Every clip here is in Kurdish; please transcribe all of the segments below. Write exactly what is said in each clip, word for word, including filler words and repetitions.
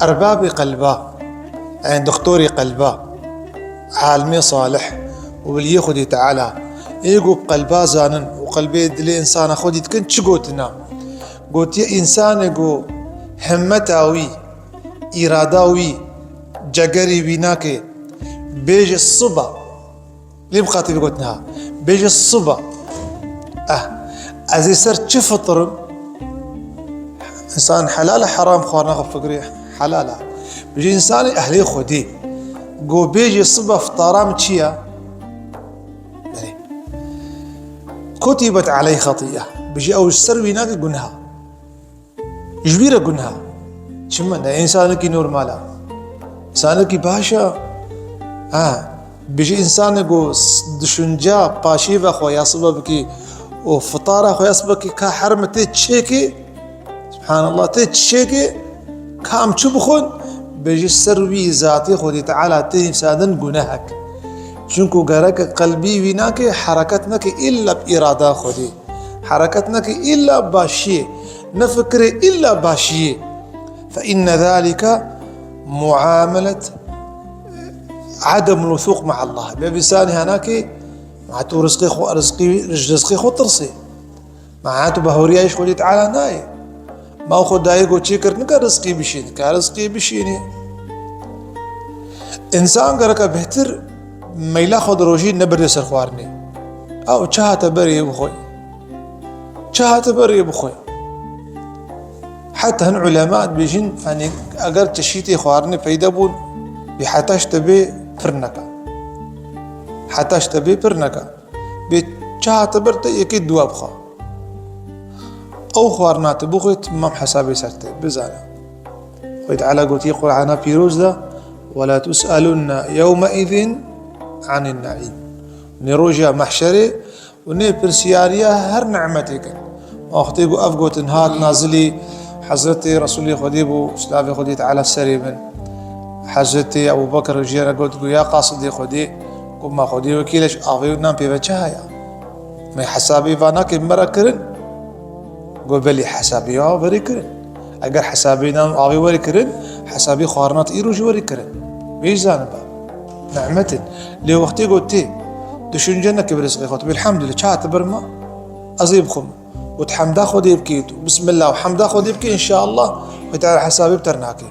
Erbabê qelba, yani doktorê qelba, alimê salih û weliyê Xwedê Teala, ê ku bi qelba zanin û qelbê dilê insana xwedî dikin, çi gotina? Gotiye, însanê ku himmeta wî, îrada wî, cegerî wî nake, bêje siba. Lê bi xatirî gotin ha. Bêje siba. Eh, ez ê ser çi fitirim? Însan helal e, heram xwarina xwe fikirê helal e. Bêje însanê ehlê Xwedê. Go bêje siba fitara min çi ye? Belê. Kutibet aleyh xetiye. Bêje ew ji ser wî nake gunha. Ji wî re gunha. Çima ne? Însanekî normal e. Însanekî baş e. Ha, bêje însanê ku s-, düşünce paşî ve xwe ya sibe bikî û fitara xwe ya sibe bikî ka herme tê çêkê, subhanallah, tê çêkê, ka em çi bixwin, bêje ser wî zatê Xwedê Teala tê însanin gunehek. Çunku gereke qelbî wî nake, hereket nake îlla bi îrada Xwedê. Hereket neke îlla başiyê, nefikirê îlla başiyê. Fe inne zalike muamelet ademul wusûq ma'Allah. Bê bîsanî hanakê, ma tu rizqê xwe, rizqî, ji rizqê xwe tirsê. Ma tu bahoriyayê ji Xwedê Teala nayê. Ma xwe dayê ku çêkir nika rizqî bişîn, ka rizqî bişînî. Însan gereke bêhtir meyla xwe di rojî nebirde ser xwarinê. Ew çi hate berê bixwe. Çi hate berê bixwe. Heta hin ulema dibêjin, yanî eger çeşîtê xwarinê peyda bûn, bê heta ji te bê pir neke. Heta ji te bê pir neke. Bê çi hate ber te yekê dua bixwe. Ew xwarina tu bixwe, timam hesabê ser te. Bizane. Xwedê Teala gotiye Qur'ana pîroz de, "Ve la tus'elunne yewmeîzin anin ne'îm." Nê roja mehşerê û nê pirsiyariya her ni'metê kin. Wextê ku ev gotin hat nazilî, Hezretê Resûlê Xwedê bû, silavê Xwedê Teala serê bin. Hezretê Ebû Bekir jê re got, got, "Ya qasidê Xwedê, ku ma Xwedê wekîl e, ji avê û nan pê ve çi haya? Me hesabê va nake me re kirin?" Got, "Belê, hesabê ya verê kirin. Eger hesabê nan û avê werê kirin, hesabê xwarina te îro jî werê kirin." Vê jî zaniba. Ni'met in. Lê wextê got tê, düşünce neke bi rizqê xwe, tu bê, "Elhamdulillah, çi hate ber me, ez ê bixwim." Got, "Hemda Xwedê bikê tu. Bismillah û hemda Xwedê bikê, înşallah, Xwedê Teala hesabê bi te re nake."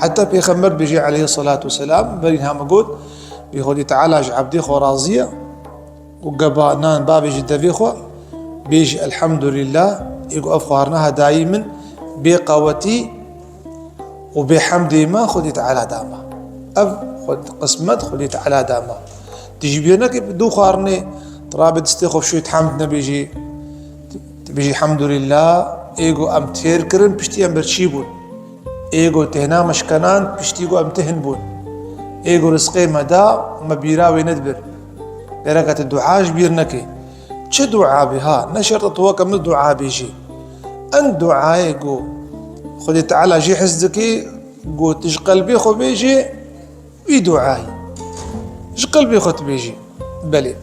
Heta Pêxember dibêje aleyhisselatu vesselam, berî niha me got, bê Xwedê Teala ji ebdê xwe razî ye û geba nan bavêje devê xwe, bêje, "Elhamdulillah, ê ku ev xwarina hedayî min bê qewetî û bê hemdê me Xwedê Teala da me. Ev xwe, qismet Xwedê Teala da me." Tu jî bîr neke bi du xwarinê, tu rabê distê xwe bişûyî, tu hemd nebêjî. Tu bêjî, "Elhamdulillah, ê ku em têr kirin, piştî em birçî bûn. Ê ku têhna me şikenan, piştî ku em tihn bûn. Ê ku rizqê me da, me bîra wê nedibir." Gereke tu dua ji bîr nekê. Çi dua bê ha, ne şert e tu weke min dua bêjî. En duayê ku Xwedê Teala jê hez dike, ku tu ji qelbê xwe bêjê, wî duayê. Ji qelbê xwe tu bêjî. Belê.